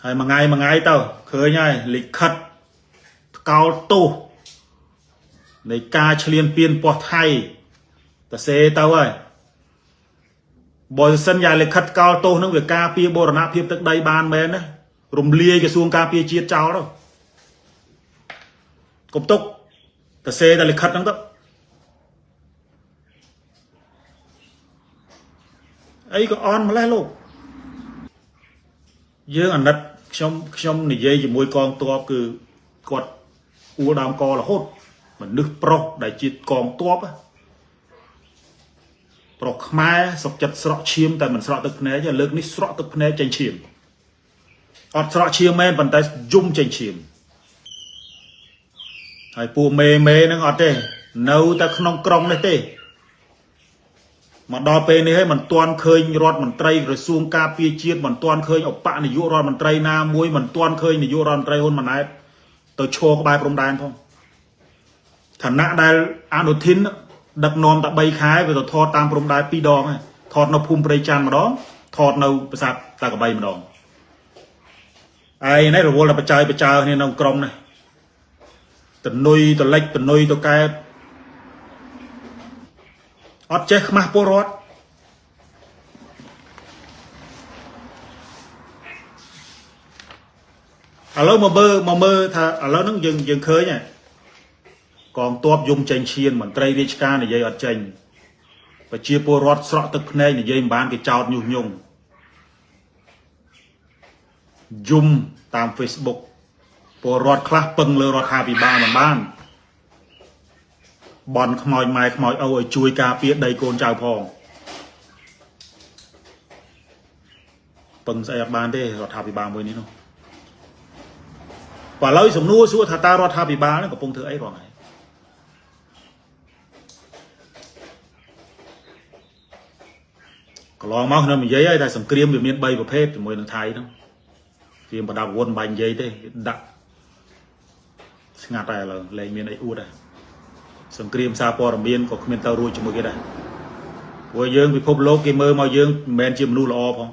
ហើយមួយថ្ងៃមួយថ្ងៃទៅឃើញហើយលិខិតថ្កោលទោសនៃការឈ្លានពានពស់ថៃតសេទៅហើយបើសិនយ៉ាលិខិតថ្កោលទោសនឹងវាការពារបូរណភាពទឹកដីបានមែនណារំលាយក្រសួងការពារជាតិចោលទៅកុំទុកតសេតែលិខិតហ្នឹងទៅអីក៏អន់ម្លេះលោកយើងអាណិតខ្ញុំខ្ញុំនិយាយជាមួយកងទ័ពគឺគាត់អួលដើមករហូតមនុស្សប្រុសដែលជាកងទ័ពប្រុសខ្មែរសុកចិត្តស្រក់ឈាមតែមិនស្រក់ទឹកភ្នែកលើកនេះស្រក់ទឹកភ្នែកចេញឈាមអត់ស្រក់ឈាមមែនប៉ុន្តែយំចេញឈាមហើយពួកមេមេហ្នឹងអត់ទេនៅតែក្នុងក្រុងនេះទេមកដល់ពេលនេះហើយមិនទាន់ឃើញរដ្ឋមន្ត្រីក្រសួងការពារជាតិមិនទាន់ឃើញឧបនាយករដ្ឋមន្ត្រីណាមួយមិនទាន់ឃើញនាយករដ្ឋមន្ត្រីហ៊ុនម៉ាណែតទៅឈរក្បែរព្រំដែនផងឋានៈដែលអនុធិនដឹកនាំតែ3ខែវាទៅថតតាមព្រំដែន2ដងហើយថតនៅភូមិព្រៃច័ន្ទម្ដងថតនៅប្រាសាទតាកបីម្ដងឯនេះរវល់តែបចើបចើគ្នាក្នុងក្រុមនេះតនុយតលិចតនុយតកែបអត់ចេះខ្មាស់ពលរដ្ឋឥឡូវមកមើលមកមើលថាឥឡូវហ្នឹងយើងយើងឃើញហើយកងទ័ពយំចេញឈានមន្ត្រីរាជការនិយាយអត់ចេញប្រជាពលរដ្ឋស្រក់ទឹកភ្នែកនិយាយមិនបានគេចោតញុះញង់យំតាម Facebook ពលរដ្ឋខ្លះពឹងលើរដ្ឋាភិបាលមិនបានបន់ខ្មោចម៉ែខ្មោចឪឲ្យជួយការពារដីកូនចៅផងពឹងស្អីអត់បានទេរដ្ឋាភិបាលមួយនេះនោះបើឥឡូវសំណួរសួរថាតើរដ្ឋាភិបាលនឹងកំពុងធ្វើអីរាល់ថ្ងៃកន្លងមកខ្ញុំនិយាយហើយថាសង្គ្រាមវាមាន3ប្រភេទជាមួយនឹងថៃហ្នឹងគ្រាមប្រដាប់អាវុធមិនបាញ់និយាយទេដាក់ស្ងាត់តែឥឡូវលែងមានអីអួតដែរសង្គ្រាមសារព័ត៌មានក៏គ្មានទៅរួចជាមួយគេដែរព្រោះយើងពិភពលោកគេមើលមកយើងមិនមែនជាមនុស្សល្អផង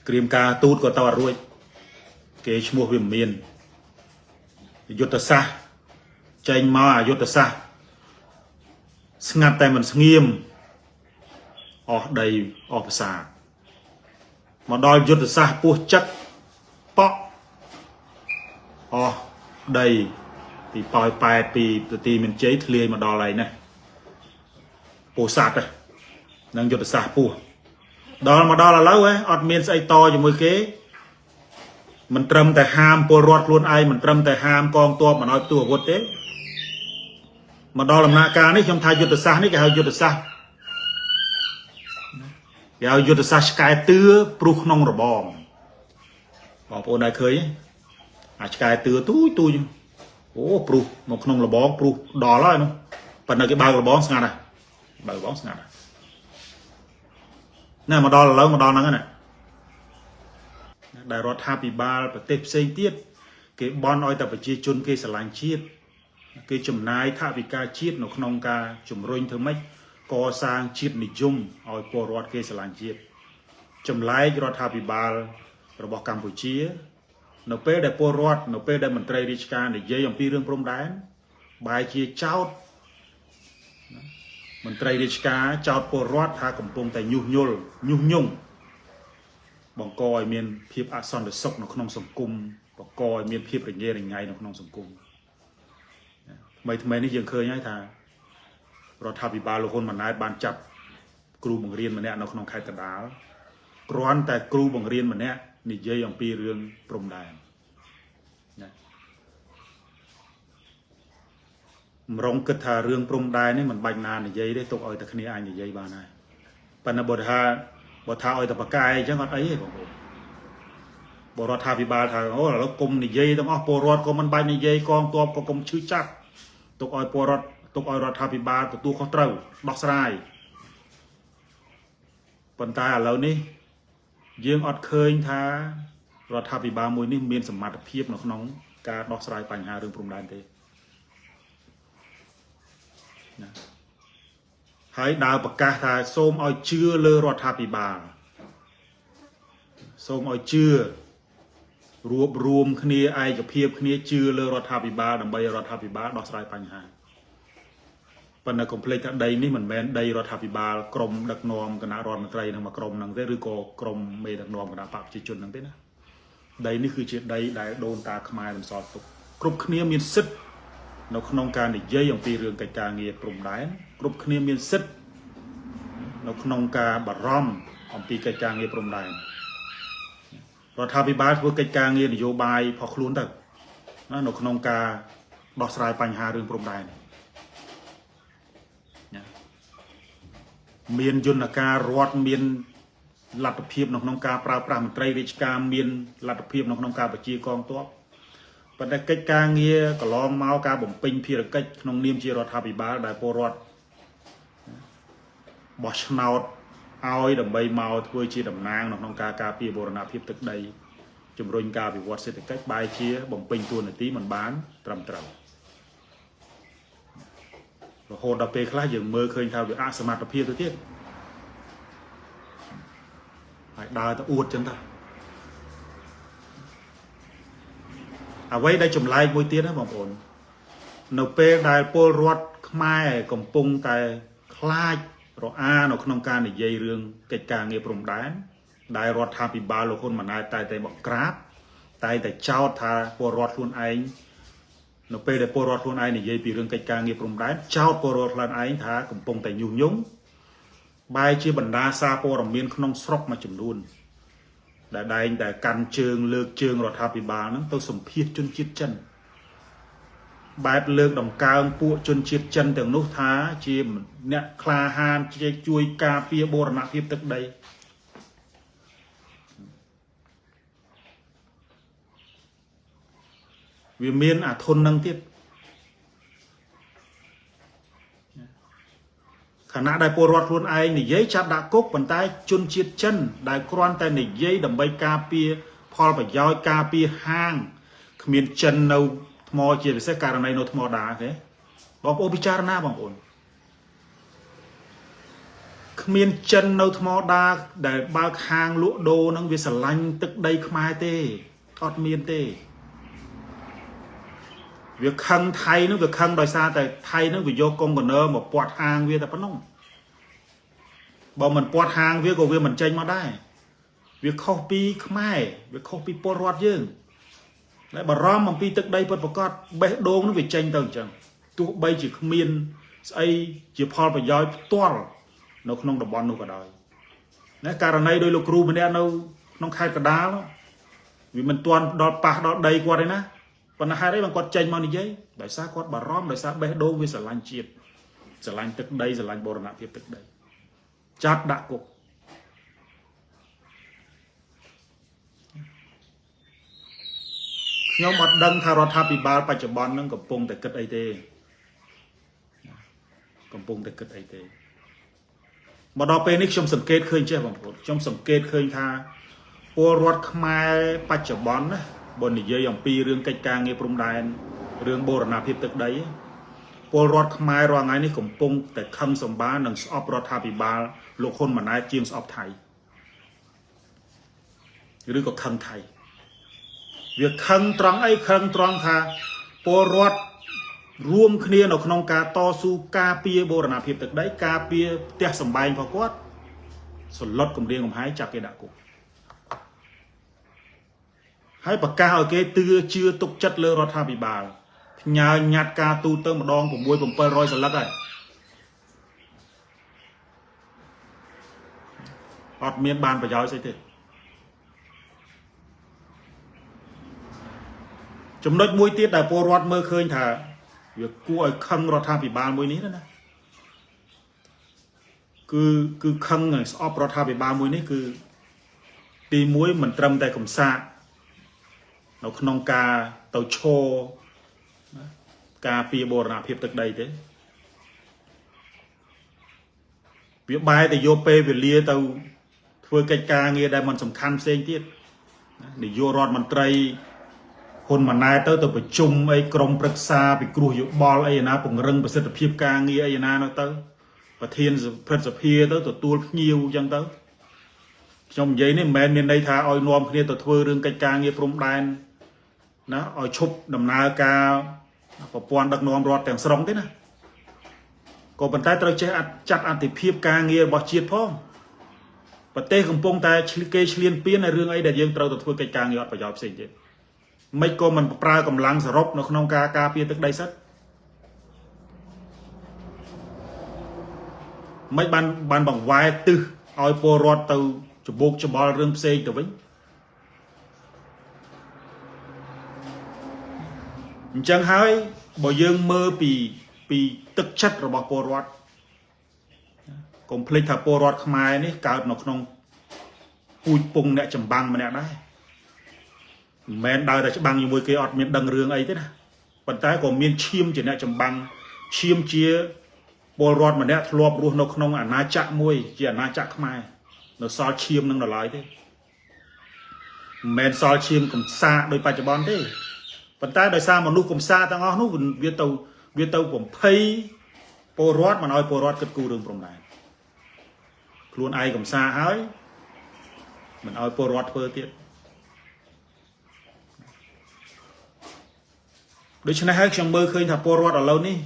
ក្រៀមការទូតក៏ទៅអត់រួចគេឈ្មោះវាមិនមានយុទ្ធសាស្ត្រចេញមកអាយុទ្ធសាស្ត្រស្ងាត់តែមិនស្ងៀមអស់ដីអស់ភាសាមកដល់យុទ្ធសាស្ត្រពោះចិត្តប៉ក់អស់ដីពីប៉ោយប៉ែតពីទទីមានជ័យធ្លាយមកដល់ហើយនេះពោធិ៍សាត់នឹងយុទ្ធសាស្ត្រពោះដល់មកដល់ឥឡូវហ៎អត់មានស្អីតជាមួយគេមិនត្រឹមតែហាមពលរដ្ឋខ្លួនឯងមិនត្រឹមតែហាមកងទ័ពមិនឲ្យផ្ទុះអាវុធទេមកដល់ដំណាក់កាលនេះខ្ញុំថាយុទ្ធសាស្ត្រនេះគេហៅយុទ្ធសាស្ត្រគេហៅយុទ្ធសាស្ត្រឆ្កែទឿព្រុសក្នុងរបងបងប្អូនដែរឃើញអាឆ្កែទឿទូចទូចអូព្រុសមកក្នុងរបងព្រុសដល់ហើយនោះប៉ុន្តែគេបើករបងស្ងាត់ហើយបើករបងស្ងាត់ហើយណែមកដល់ឥឡូវមកដល់ហ្នឹងណាដែលរដ្ឋាភិបាលប្រទេសផ្សេងទៀតគេបន់ឲ្យតែប្រជាជនគេស្រឡាញ់ជាតិគេចំណាយថវិកាជាតិនៅក្នុងការជំរុញធ្វើម៉េចកសាងជាតិនិយមឲ្យពលរដ្ឋគេស្រឡាញ់ជាតិចម្លែករដ្ឋាភិបាលរបស់កម្ពុជា នៅពេលដែលពលរដ្ឋនៅពេលដែលមន្ត្រីរាជការនិយាយអំពីរឿងព្រំដែនបែរជាចោតមន្ត្រីរាជការចោតពលរដ្ឋថាកំពុងតែញុះញល់ញុះញង់បង្កឲ្យមានភាពអសន្តិសុខនៅក្នុងសង្គមបង្កឲ្យមានភាពរញ៉េរញ៉ៃនៅក្នុងសង្គមថ្មីថ្មីនេះយើងឃើញហើយថារដ្ឋាភិបាលលោកហ៊ុនម៉ាណែតបានចាប់គ្រូបង្រៀនម្នាក់នៅក្នុងខេត្តកណ្ដាលគ្រាន់តែគ្រូបង្រៀនម្នាក់និយាយអំពីរឿងព្រំដែនណាម្រងគិតថារឿងព្រំដែននេះមិនបាច់ណានិយាយទេទុកឲ្យតែគ្នាអាចនិយាយបានហើយប៉ុន្តែបើថាឲ្យតែបកាយអញ្ចឹងអត់អីទេបងប្អូនបើរដ្ឋាភិបាលថាអូឥឡូវគុំនិយាយទាំងអស់ពលរដ្ឋក៏មិនបាច់និយាយកងទ័ពក៏គុំឈឺចាប់ទុកឲ្យពលរដ្ឋទុកឲ្យរដ្ឋាភិបាលទទួលខុសត្រូវដោះស្រាយប៉ុន្តែឥឡូវនេះយើងអត់ឃើញថារដ្ឋាភិបាលមួយនេះមានសមត្ថភាពនៅក្នុងការដោះស្រាយបញ្ហារឿងព្រំដែនទេណា ហើយដើរប្រកាសថាសូមឲ្យជឿលើរដ្ឋាភិបាលសូមឲ្យជឿរួបរួមគ្នាឯកភាពគ្នាជឿលើរដ្ឋាភិបាលដើម្បីឲ្យរដ្ឋាភិបាលដោះស្រាយបញ្ហាប៉ុន្តែកុំភ្លេចថាដីនេះមិនមែនដីរដ្ឋាភិបាលក្រុមដឹកនាំគណៈរដ្ឋមន្ត្រីនឹងមួយក្រុមហ្នឹងទេឬក៏ក្រុមមេដឹកនាំគណៈបក្សប្រជាជនហ្នឹងទេណាដីនេះគឺជាដីដែលដូនតាខ្មែរបន្សល់ទុកគ្រប់គ្នាមានសិទ្ធិនៅក្នុងការនិយាយអំពីរឿងកិច្ចការងារព្រំដែនគ្រប់គ្នាមានសិទ្ធិនៅក្នុងការបារម្ភអំពីកិច្ចការងារព្រំដែនរដ្ឋាភិបាលធ្វើកិច្ចការងារនយោបាយផុសខ្លួនទៅណានៅក្នុងការដោះស្រាយបញ្ហារឿងព្រំដែនណាមានយន្តការរដ្ឋមានលទ្ធភាពនៅក្នុងការប្រើប្រាស់មន្ត្រីរាជការមានលទ្ធភាពនៅក្នុងការបញ្ជាកងទ័ពប៉ុន្តែកិច្ចការងារកន្លងមកការបំពេញភារកិច្ចក្នុងនាមជារដ្ឋាភិបាលដែលពលរដ្ឋបោះឆ្នោតឲ្យដើម្បីមកធ្វើជាតំណាងនៅក្នុងការការពារបូរណភាពទឹកដីជំរុញការអភិវឌ្ឍសេដ្ឋកិច្ចបែរជាបំពេញតួនាទីមិនបានត្រឹមត្រូវរហូតដល់ពេលខ្លះយើងមើលឃើញថាវាអសមត្ថភាពទៅទៀតហើយដើរទៅអួតចឹងទៅអ្វីដែលចម្លែកមួយទៀតណាបងប្អូននៅពេលដែលពលរដ្ឋខ្មែរកំពុងតែខ្លាចរអានៅក្នុងការនិយាយរឿងកិច្ចការងារព្រំដែនដែលរដ្ឋាភិបាលលោកហ៊ុនម៉ាណែតតែតែបង្ក្រាបតែតែចោទថាពលរដ្ឋខ្លួនឯងនៅពេលដែលពលរដ្ឋខ្លួនឯងនិយាយពីរឿងកិច្ចការងារព្រំដែនចោទពលរដ្ឋខ្លួនឯងថាកំពុងតែញុះញង់បែរជាបណ្ដាសារព័ត៌មានក្នុងស្រុកមួយចំនួនដែលដែងតែកាន់ជើងលើកជើងរដ្ឋាភិបាលហ្នឹងទៅសម្ភាសជនជាតិចិនបែបលើកដំកើងពួកជនជាតិចិនទាំងនោះថាជាអ្នកក្លាហានជាជួយការពារបូរណភាពទឹកដីវាមានអាធននឹងទៀតខណៈដែលពលរដ្ឋខ្លួនឯងនិយាយចាប់ដាក់គុកប៉ុន្តែជនជាតិចិនដែលគ្រាន់តែនិយាយដើម្បីការពារផលប្រយោជន៍ការពារហាងគ្មានចិននៅថ្មជាពិសេសករណីនៅថ្មដាទេបងប្អូនពិចារណាបងប្អូនគ្មានចិននៅថ្មដាដែលបើកហាងលក់ដូរនឹងវាស្រឡាញ់ទឹកដីខ្មែរទេអត់មានទេវាខឹងថៃនឹងវាខឹងដោយសារតែថៃនឹងវាយកកុងតឺន័រមកពាត់ហាងវាតែប៉ុណ្ណឹងបើមិនពាត់ហាងវាក៏វាមិនចេញមកដែរវាខុសពីខ្មែរវាខុសពីពលរដ្ឋយើងតែបារម្ភអំពីទឹកដីពិតប្រាកដបេះដូងនឹងវាចេញទៅអញ្ចឹងទោះបីជាគ្មានស្អីជាផលប្រយោជន៍ផ្ទាល់នៅក្នុងតំបន់នោះក៏ដោយណាករណីដោយលោកគ្រូម្នាក់នៅក្នុងខេត្តកណ្ដាលវាមិនទាន់ដល់ប៉ះដល់ដីគាត់ទេណាប៉ុន្តែហេតុអីបានគាត់ចេញមកនិយាយដោយសារគាត់បារម្ភដោយសារបេះដូងវាស្រឡាញ់ជាតិស្រឡាញ់ទឹកដីស្រឡាញ់បូរណភាពទឹកដីចាប់ដាក់គុកខ្ញុំអត់ដឹងថារដ្ឋាភិបាលបច្ចុប្បន្ននឹងកំពុងតែគិតអីទេកំពុងតែគិតអីទេមកដល់ពេលនេះខ្ញុំសង្កេតឃើញចេះបងប្អូនខ្ញុំសង្កេតឃើញថាពលរដ្ឋខ្មែរបច្ចុប្បន្នណាបើនិយាយអំពីរឿងកិច្ចការងារព្រំដែនរឿងបូរណភាពទឹកដីពលរដ្ឋខ្មែររាល់ថ្ងៃនេះកំពុងតែខឹងសម្បានិងស្អប់រដ្ឋាភិបាលលោកហ៊ុនម៉ាណែតជាងស្អប់ថៃឬក៏ខឹងថៃវាខឹងត្រង់អីខឹងត្រង់ថាពលរដ្ឋរួមគ្នានៅក្នុងការតស៊ូការពារបូរណភាពទឹកដីការពារផ្ទះសម្បែងរបស់គាត់សន្លត់គម្រាមកំហែងចាប់គេដាក់គុកហើយប្រកាសឲ្យគេទឿជឿទុកចិត្តលើរដ្ឋាភិបាលផ្ញើញត្តិការទូទៅម្ដង6 700សន្លឹកហើយអត់មានបានប្រយោជន៍ស្អីទេចំណុចមួយទៀតដែលពលរដ្ឋមើលឃើញថាវាគួរឲ្យខឹងរដ្ឋាភិបាលមួយនេះណាគឺខឹងនិងស្អប់រដ្ឋាភិបាលមួយនេះគឺទី1មិនត្រឹមតែកំសាកនៅក្នុងការទៅឈរការពារបូរណភាពទឹកដីទេវាបែរតែយកពេលវេលាទៅធ្វើកិច្ចការងារដែលមិនសំខាន់ផ្សេងទៀតនាយករដ្ឋមន្ត្រីហ៊ុនម៉ាណែតទៅប្រជុំអីក្រុមប្រឹក្សាពិគ្រោះយោបល់អីណាពង្រឹងប្រសិទ្ធភាពការងារអីណានោះទៅ ប្រធានព្រឹទ្ធសភាទៅទទួលភ្ញៀវអញ្ចឹងទៅខ្ញុំនិយាយនេះមិនមែនមានន័យថាឲ្យនាំគ្នាទៅធ្វើរឿងកិច្ចការងារព្រំដែនណាឲ្យឈប់ដំណើរការប្រព័ន្ធដឹកនាំរដ្ឋទាំងស្រុងទេណាក៏ប៉ុន្តែត្រូវចេះចាត់អតិភិបការងាររបស់ជាតិផងប្រទេសកំពុងតែគេឈ្លានពានในរឿងអីដែលយើងត្រូវទៅធ្វើកិច្ចការងារអត់ប្រយោជន៍ផ្សេងទៀតមិនក៏មិនប្រើកម្លាំងសរុបនៅក្នុងការការពារទឹកដីសិតមិនបានបានបង្វែរទិសឲ្យពលរដ្ឋទៅច្បោកច្បល់រឿងផ្សេងទៅវិញអញ្ចឹងហើយបើយើងមើលពីទឹកចិត្តរបស់ពលរដ្ឋកុំភ្លេចថាពលរដ្ឋខ្មែរនេះកើតនៅក្នុងពូជពងអ្នកចម្បាំងម្នាក់ដែរមិនមែនដើរតែច្បាំងជាមួយគេអត់មានដឹងរឿងអីទេណាប៉ុន្តែក៏មានឈាមជាអ្នកចម្បាំងឈាមជាពលរដ្ឋម្នាក់ធ្លាប់រស់នៅក្នុងអាណាចក្រមួយជាអាណាចក្រខ្មែរនៅសល់ឈាមនឹងដល់ឡើយទេមិនមែនសល់ឈាមកំសាកដោយបច្ចុប្បន្នទេប៉ុន្តែដោយសារមនុស្សកំសាកទាំងអស់នោះវាទៅបំភ័យពលរដ្ឋមិនឲ្យពលរដ្ឋគិតគូររឿងព្រំដែនខ្លួនឯងកំសាកហើយមិនឲ្យពលរដ្ឋធ្វើទៀតដូច្នេះហើយខ្ញុំមើលឃើញថាពលរដ្ឋឥឡូវនេះ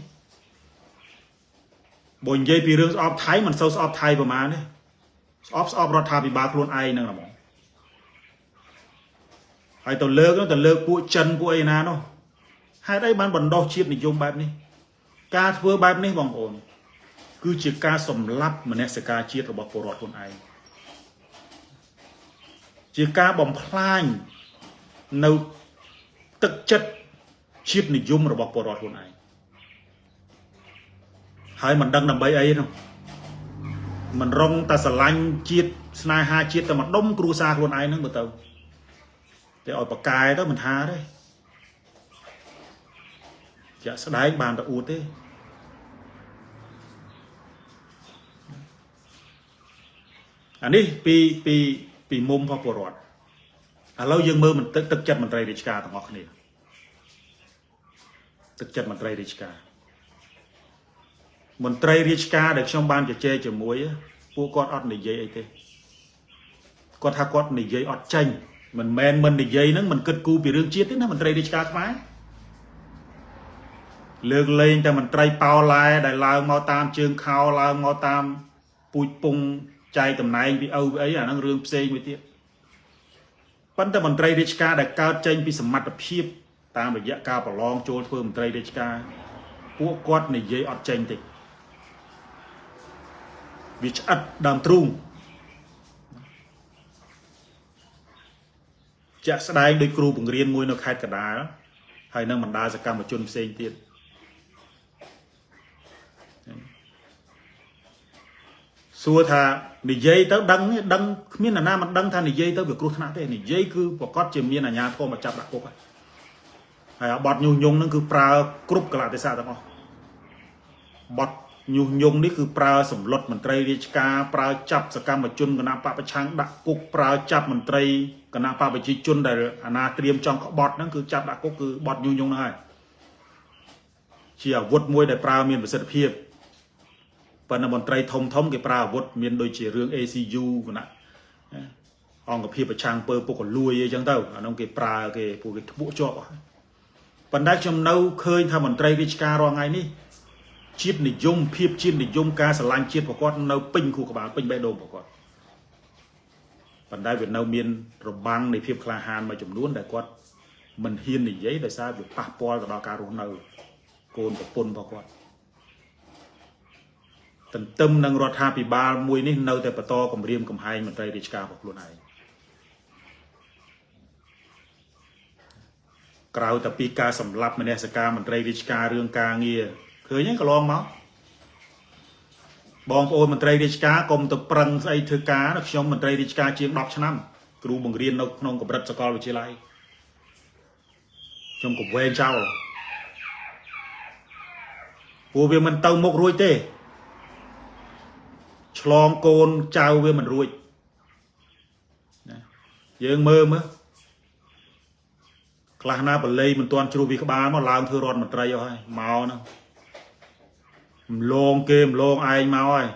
បើនិយាយពីរឿងស្អប់ថៃមិនសូវស្អប់ថៃប្រហែលទេស្អប់ស្អប់រដ្ឋាភិបាលខ្លួនឯងហ្នឹងហ្មងហើយទៅលើកទៅលើកពួកចិនពួកអីណានោះហេតុអីបានបណ្ដោះជាតិនិយមបែបនេះការធ្វើបែបនេះបងប្អូនគឺជាការសម្លាប់មនសិការជាតិរបស់ពលរដ្ឋខ្លួនឯងជាការបំផ្លាញនៅទឹកចិត្តជាតិនិយមរបស់ពលរដ្ឋខ្លួនឯងហើយមិនដឹងដើម្បីអីនោះមិនរងតែស្រឡាញ់ជាតិស្នេហាជាតិតែម្ដុំគ្រួសារខ្លួនឯងហ្នឹងមើលទៅតែឲ្យប្រកែទៅមិនថាទេជាក់ស្ដែងបានតែអួតទេអានេះពីមុំរបស់ពលរដ្ឋឥឡូវយើងមើលមិនទឹកទឹកចិត្តមន្ត្រីរាជការទាំងអស់គ្នាទឹកចិត្តមន្ត្រីរាជការមន្ត្រីរាជការដែលខ្ញុំបានជជែកជាមួយពួកគាត់អត់និយាយអីទេគាត់ថាគាត់និយាយអត់ចេញមិនមែនមិននិយាយហ្នឹងមិនគិតគូរពីរឿងជាតិទេណាមន្ត្រីរាជការខ្មែរលើកលែងតែមន្ត្រីប៉ោឡែដែលឡើងមកតាមជើងខោឡើងមកតាមពូជពងចែកតំណែងពីឪពីអីអាហ្នឹងរឿងផ្សេងមួយទៀតប៉ុន្តែមន្ត្រីរាជការដែលកើតចេញពីសមត្ថភាពតាមរយៈការប្រឡងចូលធ្វើមន្ត្រីរាជការពួកគាត់និយាយអត់ចេញទេវាឆ្អិតដើមទ្រូងជាក់ស្ដែងដោយគ្រូបង្រៀនមួយនៅខេត្តកណ្ដាលហើយនឹងបណ្ដាសកម្មជនផ្សេងទៀតសួរថានិយាយទៅដឹងដឹងគ្មាននរណាមិនដឹងថានិយាយទៅវាគ្រោះថ្នាក់ទេនិយាយគឺប្រកាសជាមានអាជ្ញាធរមកចាប់ដាក់គុកហើយហើយអាបត់ញុះញង់នឹងគឺប្រើគ្រប់កលៈទេសៈទាំងអស់បត់ញុះញង់នេះគឺប្រើសម្លុតមន្ត្រីរាជការប្រើចាប់សកម្មជនគណបកប្រឆាំងដាក់គុកប្រើចាប់មន្ត្រីគណបកប្រជាជនដែលអាណាត្រៀមចង់ក្បត់ហ្នឹងគឺចាប់ដាក់គុកគឺបត់ញុះញង់ហ្នឹងហើយជាអាវុធមួយដែលប្រើមានប្រសិទ្ធភាពប៉ុន្តែមន្ត្រីធំធំគេប្រើអាវុធមានដូចជារឿង ACU គណៈអង្គភាពប្រឆាំងពើពុកលួយអីចឹងទៅអានោះគេប្រើគេពួកគេធ្បក់ជាប់អស់ប៉ុន្តែខ្ញុំនៅឃើញថាមន្ត្រីរាជការរាល់ថ្ងៃនេះជាតិនិយមភាពជាតិនិយមការស្រឡាញ់ជាតិប្រកបនៅពេញខួរក្បាលពេញបេះដូងប្រកបប៉ុន្តែវានៅមានរបាំងនៃភាពក្លាហានមួយចំនួនដែលគាត់មិនហ៊ាននិយាយដោយសារវាប៉ះពាល់ទៅដល់ការរស់នៅកូនប្រពន្ធរបស់គាត់ទន្ទឹមនឹងរដ្ឋាភិបាលមួយនេះនៅតែបន្តគម្រាមកំហែងមន្ត្រីរាជការរបស់ខ្លួនឯងក្រៅតែពីការសម្លាប់មនសិការមន្ត្រីរាជការរឿងការងារឃើញហ្នឹងកន្លងមកបងប្អូនមន្ត្រីរាជការកុំទៅប្រឹងស្អីធ្វើការខ្ញុំមន្ត្រីរាជការជាង10ឆ្នាំគ្រូបង្រៀននៅក្នុងកម្រិតសាកលវិទ្យាល័យខ្ញុំក៏វែងចោលពួកវាមិនទៅមុខរួចទេឆ្លងកូនចៅវាមិនរួចណាយើងមើលមើលខ្លះណាបល័យមិនទាន់ជ្រុះវាក្បាលមកឡើងធ្វើរដ្ឋមន្ត្រីអស់ហើយមកហ្នឹង ម្លងគេម្លងឯងមកហើយ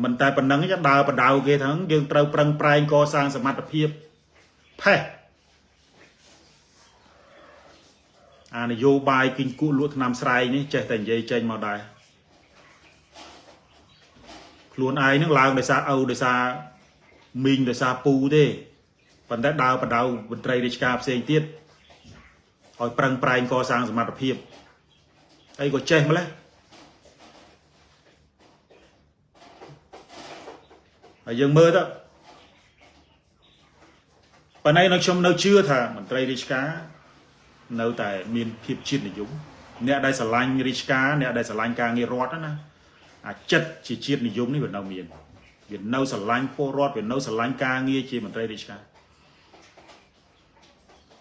មិនតែប៉ុណ្្នឹងទេដើរបដៅគេថាយើងត្រូវប្រឹងប្រែងកសាងសមត្ថភាពផេះអានយោបាយគិញគក់លក់ថ្នាំស្រែងនេះចេះតែនិយាយចេញមកដែរខ្លួនឯងនឹងឡើងដោយសារឪដោយសារមីងដោយសារពូទេប៉ុន្តែដើរបដៅមន្ត្រីរាជការផ្សេងទៀតឲ្យប្រឹងប្រែងកសាងសមត្ថភាពអីក៏ចេះម្លេះហើយយើងមើលទៅប៉ុន្តែនៅខ្ញុំនៅជឿថាមន្ត្រីរាជការនៅតែមានភាពជាតិនិយមអ្នកដែលស្រឡាញ់រាជការអ្នកដែលស្រឡាញ់ការងាររដ្ឋណាអាចិត្តជាជាតិនិយមនេះវានៅមានវានៅស្រឡាញ់ពលរដ្ឋវានៅស្រឡាញ់ការងារជាមន្ត្រីរាជការ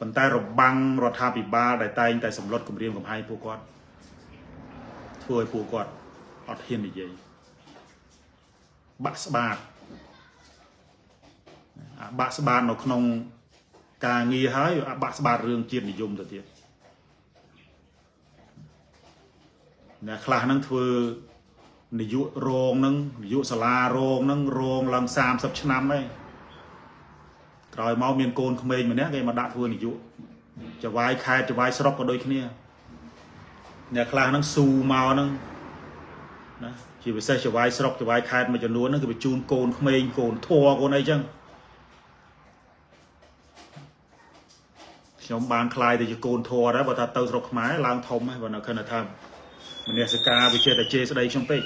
ប៉ុន្តែរបាំងរដ្ឋាភិបាលដែលតែងតែសម្លុតគម្រាមកំហែងពួកគាត់ធ្វើឲ្យពួកគាត់អត់ហ៊ាននិយាយបាក់ស្បាតអាបាក់ស្បាតនៅក្នុងការងារហើយអាបាក់ស្បាតរឿងជាតិនិយមទៅទៀតអ្នកខ្លះហ្នឹងធ្វើនាយករងហ្នឹងនាយកសាលារងហ្នឹងរងឡើង30ឆ្នាំហើយក្រោយមកមានកូនក្មេងម្នាក់គេមកដាក់ធ្វើនាយកចវាយខេត្តចវាយស្រុកក៏ដូចគ្នាអ្នកខ្លះហ្នឹងស៊ូមកហ្នឹងណាជាពិសេសចវាយស្រុកចវាយខេត្តមួយចំនួនហ្នឹងគេបញ្ជូនកូនក្មេងកូនធัวកូនអីចឹងខ្ញុំបានខ្លាយទៅជាកូនធัวដែរបើថាទៅស្រុកខ្មែរឡើងធំហើយបើនៅខណៈថាមនសិការវាចេះតែជេរស្ដីខ្ញុំពេក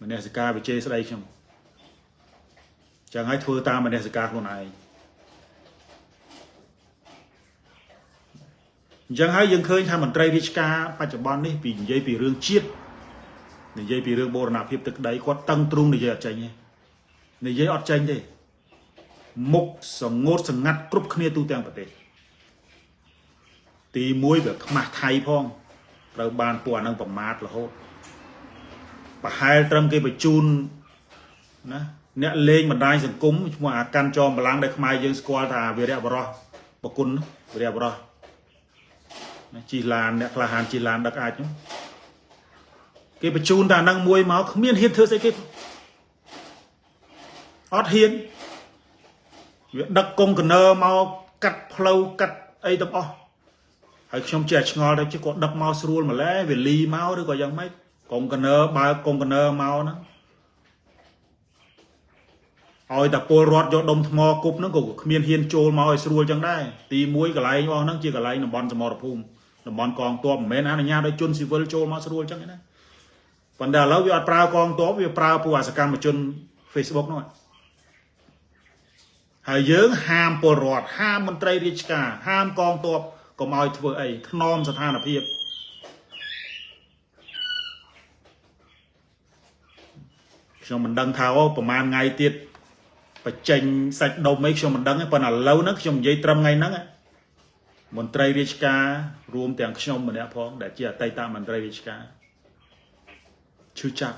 មនសិការវាជេរស្ដីខ្ញុំចឹងហើយធ្វើតាមមនសិការខ្លួនឯងអញ្ចឹងហើយយើងឃើញថាមន្ត្រីរាជការបច្ចុប្បន្ននេះពីនិយាយពីរឿងជាតិនិយាយពីរឿងបូរណភាពទឹកដីគាត់តឹងទ្រូងនិយាយអត់ចេញទេនិយាយអត់ចេញទេមុខសងោតសងាត់គ្រប់គ្នាទូទាំងប្រទេសទី1វាខ្មាស់ថៃផងត្រូវបានពួកអានឹងប្រមាថរហូតប្រហែលត្រឹមគេបញ្ជូនណាអ្នកលេងបណ្ដាញសង្គមឈ្មោះអាកាន់ចอមបលាំងដែលខ្មែរយើងស្គាល់ថាវីរៈបរោះបគុណវីរៈបរោះណាជិះឡានអ្នកក្លាហានជិះឡានដឹកអាចនោះគេបញ្ជូនតែអានឹងមួយមកគ្មានហ៊ានធ្វើស្អីគេអត់ហ៊ានវាដឹកកុងកណើមកកាត់ផ្លូវកាត់អីទាំងអស់ហើយខ្ញុំចេះឆ្ងល់ថាជិះគាត់ដឹកមកស្រួលម្ល៉េះវាលីមកឬក៏យ៉ាងម៉េចកុងកណើបើកកុងកណើមកហ្នឹងឲ្យតែពលរដ្ឋយកដុំថ្មគប់ហ្នឹងក៏គ្មានហ៊ានចូលមកឲ្យស្រួលចឹងដែរទី1កន្លែងអស់ហ្នឹងជាកន្លែងតំបន់សមរភូមិតំបន់កងទ័ពមិនមែនអនុញ្ញាតឲ្យជនស៊ីវិលចូលមកស្រួលចឹងទេណាប៉ុន្តែឥឡូវវាអត់ប្រើកងទ័ពវាប្រើពួកអសកម្មជន Facebook នោះហើយយើងហាមពលរដ្ឋហាមមន្ត្រីរាជការហាមកងទ័ពកុំឲ្យធ្វើអីថ្នមស្ថានភាពខ្ញុំមិនដឹងថាអូប្រហែលថ្ងៃទៀតបញ្ចេញសាច់ដុំអីខ្ញុំមិនដឹងទេប៉ុន្តែឥឡូវហ្នឹងខ្ញុំនិយាយត្រឹមថ្ងៃហ្នឹងមន្ត្រីរាជការរួមទាំងខ្ញុំម្នាក់ផងដែលជាអតីតមន្ត្រីរាជការឈឺចាប់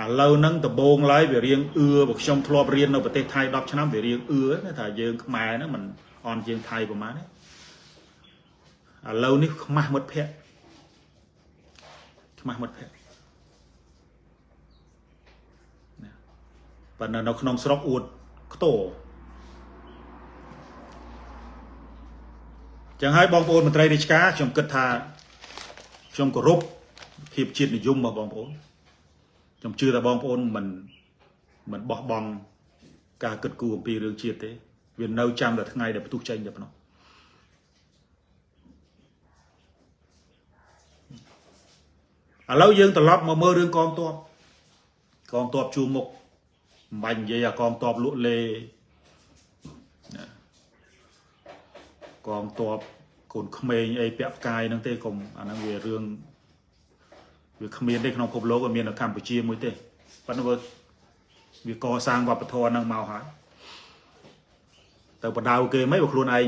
ឥឡូវហ្នឹងដំបងឡើយវារៀងអឿបើខ្ញុំធ្លាប់រៀននៅប្រទេសថៃ10ឆ្នាំវារៀងអឿណាថាយើងខ្មែរហ្នឹងមិនអន់ជាងថៃប្រហែលទេឥឡូវនេះខ្មាស់មិត្តភ័ក្តិខ្មាស់មិត្តភ័ក្តិណាប៉ុន្តែនៅក្នុងស្រុកអួតខ្ទោចឹងហើយបងប្អូនមន្ត្រីរាជការខ្ញុំគិតថាខ្ញុំគោរពភាពជាតិនិយមរបស់បងប្អូនខ្ញុំជឿថាបងប្អូនមិនបោះបង់ការគិតគូរអំពីរឿងជាតិទេវានៅចាំតែថ្ងៃដែលផ្ទុះចេញតែប៉ុណ្ណោះឥឡូវយើងត្រឡប់មកមើលរឿងកងទ័ពកងទ័ពជួរមុខមិនបាច់និយាយអាកងទ័ពលក់លេណាកងទ័ពកូនក្មេងអីពាក់ផ្កាយហ្នឹងទេកុំអាហ្នឹងវារឿងវាគ្មានទេក្នុងពិភពលោកវាមាននៅកម្ពុជាមួយទេប៉ុន្តែវាកសាងវប្បធម៌ហ្នឹងមកហើយទៅបដៅគេមិនបើខ្លួនឯង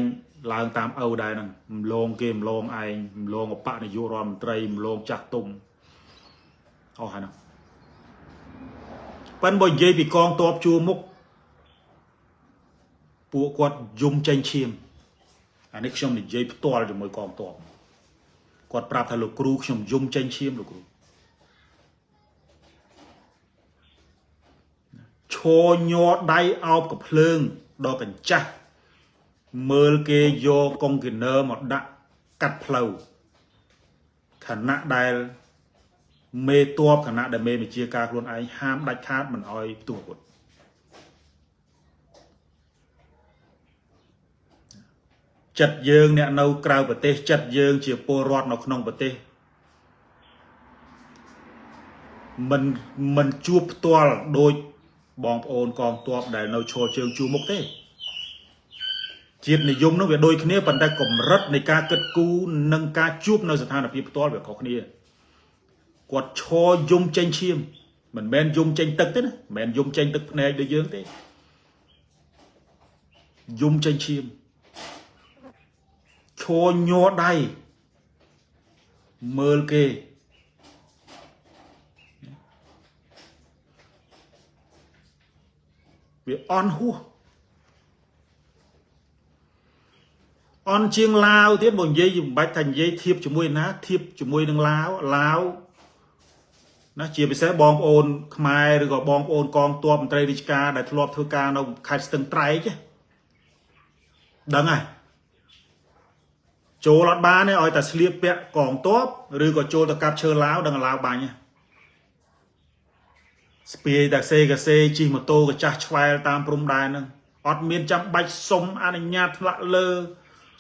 ឡើងតាមឪដែរហ្នឹងម្លងគេម្លងឯងម្លងអបនាយករដ្ឋមន្ត្រីម្លងចាស់ទុំអស់ហើយហ្នឹងប៉ិនបើនិយាយពីកងទ័ពជួរមុខពួកគាត់យំចេញឈាម អានេះខ្ញុំនិយាយផ្ទាល់ជាមួយកងទ័ពគាត់ប្រាប់ថាលោកគ្រូខ្ញុំយំចេញឈាមលោកគ្រូឈរញ័រដៃអោបកភ្លើងដល់កញ្ចាស់មើលគេយកកុងតឺន័រមកដាក់កាត់ផ្លូវខណៈដែលមេតបខណៈដែលមេវិជាការខ្លួនឯងហាមដាច់ខាតមិនអោយផ្ទុះអាវុធចិត្តយើងអ្នកនៅក្រៅប្រទេសចិត្តយើងជាពលរដ្ឋនៅក្នុងប្រទេសមិនជួបផ្ទាល់ដូចបងប្អូនកងទ័ពដែលនៅឈរជើងជួរមុខទេជាតិនិយមនោះវាដូចគ្នាប៉ុន្តែកម្រិតនៃការគិតគូរនិងការជួបនៅស្ថានភាពផ្ទាល់វាខុសគ្នាគាត់ឈរយំចេញឈាមមិនមែនយំចេញទឹកទេណាមិនមែនយំចេញទឹកភ្នែកដូចយើងទេយំចេញឈាមឈរញ័រដៃមើលគេវាអន់ហួសអន់ជាងឡាវទៀតបើនិយាយមិនបាច់ថានិយាយធៀបជាមួយណាធៀបជាមួយនឹងឡាវឡាវណាជាពិសេសបងប្អូនខ្មែរឬក៏បងប្អូនកងទ័ពមន្ត្រីរាជការដែលធ្លាប់ធ្វើការនៅខេត្តស្ទឹងត្រែងដឹងហើយចូលអត់បានទេឲ្យតែស្លៀកពាក់កងទ័ពឬក៏ចូលទៅកាប់ឈើឡាវដឹងឡាវបាញ់ស្ពាយតាសេកាសេជិះម៉ូតូកាចាស់ឆ្វែលតាមព្រំដែនហ្នឹងអត់មានចាំបាច់សុំអនុញ្ញាតថ្នាក់លើ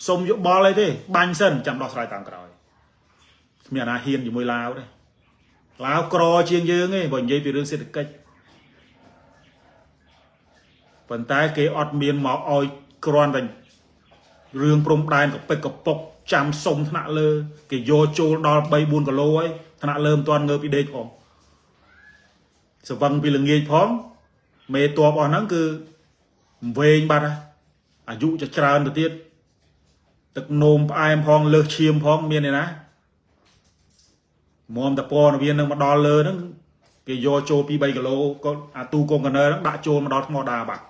សុំយោបល់អីទេបាញ់សិនចាំដោះស្រាយតាមក្រោយគ្មានអាណាហ៊ានជាមួយឡាវទេឡាវក្រជាងយើងទេបើនិយាយពីរឿងសេដ្ឋកិច្ចប៉ុន្តែគេអត់មានមកឲ្យគ្រាន់តែរឿងព្រំដែនកពិចកពុកចាំសុំថ្នាក់លើគេយកចូលដល់3 4គីឡូហើយថ្នាក់លើមិនទាន់ងើបពីដេកផងស្វឹងពីល្ងាចផងមេតបអស់ហ្នឹងគឺវែងបាត់អាយុจะច្រើនទៅទៀតទឹកនោមផ្អែមផងលើសឈាមផងមានឯណាមុំតពណ៌វានឹងមកដល់លើហ្នឹងគេយកចូល2 3គីឡូក៏អាទូកុងតឺន័រហ្នឹងដាក់ចូលមកដល់ថ្មដាបាត់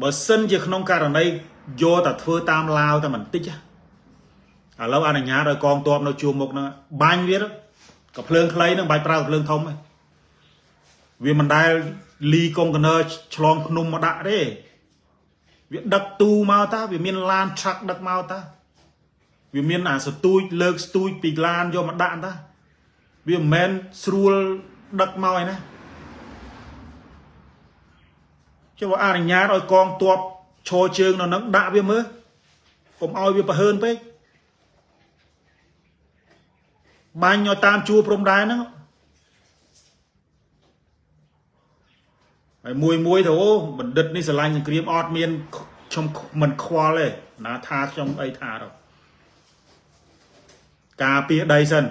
បើសិនជាក្នុងករណីយកតែធ្វើតាមឡាវតែបន្តិចឥឡូវអនុញ្ញាតឲ្យកងទ័ពនៅជួរមុខហ្នឹងបាញ់វាក៏ភ្លើងខ្លីហ្នឹងបាច់ប្រើភ្លើងធំទេវាមិនដែលលីកុងតឺន័រឆ្លងភ្នំមកដាក់ទេវាដឹកទូមកតាវាមានឡានឆាក់ដឹកមកតាវាមានអាស្ទូចលើកស្ទូចពីឡានយកមកដាក់តាវាមិនមែនស្រួលដឹកមកឯណាចុះអនុញ្ញាតឲ្យកងទ័ពឈរជើងនៅនឹងដាក់វាមើលកុំឲ្យវាប្រហើនពេកបាញ់ឲ្យតាមជួរព្រំដែនហ្នឹងហើយមួយមួយទៅអូបណ្ឌិតនេះស្រឡាញ់សង្គ្រាមអត់មានខ្ញុំមិនខ្វល់ទេណាថាខ្ញុំអីថាទៅការពារដីសិន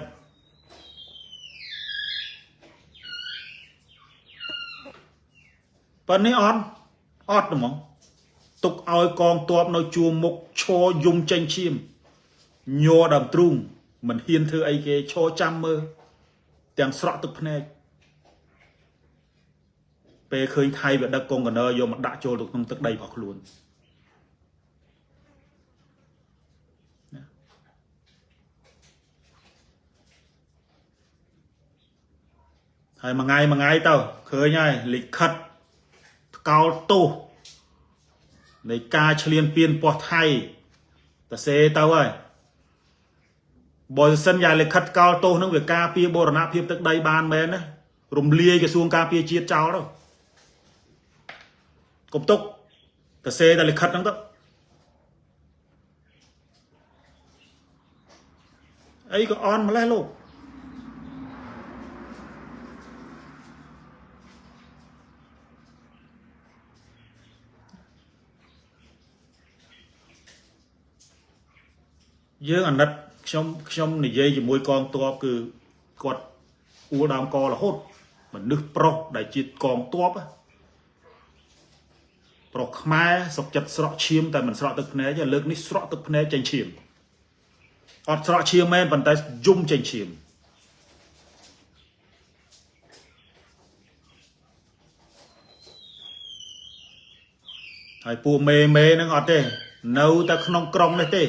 ប៉ុន្នេះអត់អត់ហ្មងទុកឲ្យកងទ័ពនៅជួរមុខឈរយំចេញឈាមញ័រដើមទ្រូងមិនហ៊ានធ្វើអីគេឈរចាំមើលទាំងស្រក់ទឹកភ្នែកពេលឃើញថៃវាដឹកកុងតឺន័រយកមកដាក់ចូលទៅក្នុងទឹកដីរបស់ខ្លួនហើយមួយថ្ងៃមួយថ្ងៃទៅឃើញហើយលិខិតថ្កោលទោសនៃការឈ្លានពានពោះថៃតសេទៅហើយបើសិនយ៉ាងលិខិតកោលទោសនឹងវាការពារបូរណភាពទឹកដីបានមែនណារំលាយក្រសួងការពារជាតិចោលទៅកុំទុកតសេតែលិខិតហ្នឹងទៅអីក៏អន់ម្លេះលោកយើងអាណិតខ្ញុំនិយាយជាមួយកងទ័ពគឺគាត់អួលដើមករហូតមនុស្សប្រុសដែលជាកងទ័ពប្រុសខ្មែរសុកចិត្តស្រក់ឈាមតែមិនស្រក់ទឹកភ្នែកលើកនេះស្រក់ទឹកភ្នែកចេញឈាមអត់ស្រក់ឈាមមែនប៉ុន្តែយំចេញឈាម ហើយពួកមេមេហ្នឹងអត់ទេ នៅតែក្នុងក្រុងនេះទេ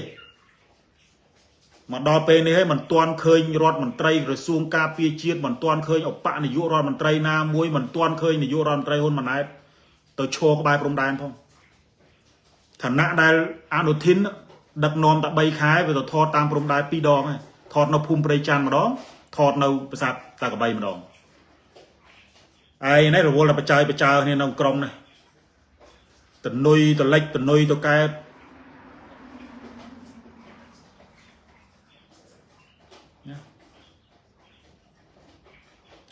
មកដល់ពេលនេះហើយមិនទាន់ឃើញរដ្ឋមន្ត្រីក្រសួងការពារជាតិមិនទាន់ឃើញឧបនាយករដ្ឋមន្ត្រីណាមួយមិនទាន់ឃើញនាយករដ្ឋមន្ត្រីហ៊ុនម៉ាណែតទៅឈរក្បែរព្រំដែនផងឋានៈដែលអនុធិនដឹកនាំតែ3ខែវាទៅថតតាមព្រំដែន2ដងហើយថតនៅភូមិព្រៃច័ន្ទម្ដងថតនៅប្រាសាទតាក្របីម្ដងឯងនេះរវល់តែបចើបចើគ្នាក្នុងក្រុមនេះតនុយតលិចតនុយតកែត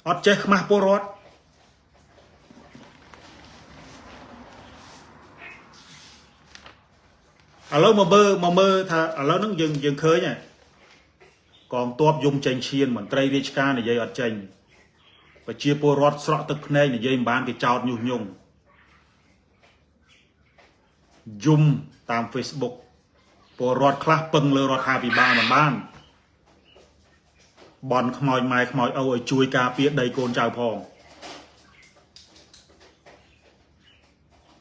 អត់ចេះខ្មាស់ពលរដ្ឋឥឡូវមកមើលមកមើលថាឥឡូវហ្នឹងយើងយើងឃើញហើយកងទ័ពយំចេញឈៀនមន្ត្រីរាជការនិយាយអត់ចេញប្រជាពលរដ្ឋស្រក់ទឹកភ្នែកនិយាយមិនបានគេចោតញុះញង់យំតាម Facebook ពលរដ្ឋខ្លះពឹងលើរដ្ឋាភិបាលមិនបានបន់ខ្មោចម៉ែខ្មោចឪឲ្យជួយការពារដីកូនចៅផង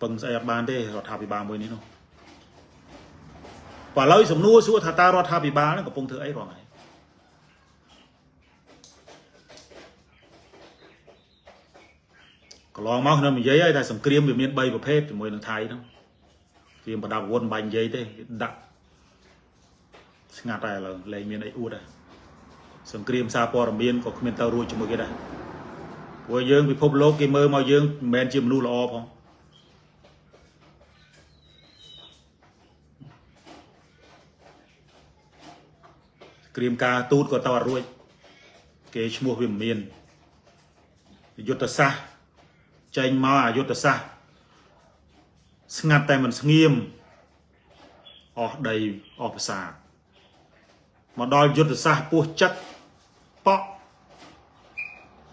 ពឹងស្អីអត់បានទេរដ្ឋាភិបាលមួយនេះនោះបើឥឡូវសំណួរសួរថាតើរដ្ឋាភិបាលហ្នឹងកំពុងធ្វើអីរាល់ថ្ងៃកន្លងមកខ្ញុំនិយាយហើយថាសង្គ្រាមវាមាន3ប្រភេទជាមួយនឹងថៃហ្នឹងគ្រាមប្រដាប់អាវុធមិនបាញ់និយាយទេដាក់ស្ងាត់ហើយឥឡូវលែងមានអីអួតហើយសង្គ្រាមសារព័ត៌មានក៏គ្មានទៅរួចជាមួយគេដែរព្រោះយើងពិភពលោកគេមើលមកយើងមិនមែនជាមនុស្សល្អផងក្រៀមការទូតក៏តអត់រួចគេឈ្មោះវាមិនមានយុទ្ធសាស្ត្រចេញមកអាយុទ្ធសាស្ត្រស្ងាត់តែមិនស្ងៀមអស់ដីអស់ប្រាសាទមកដល់យុទ្ធសាស្ត្រពោះចិត្តប៉ក់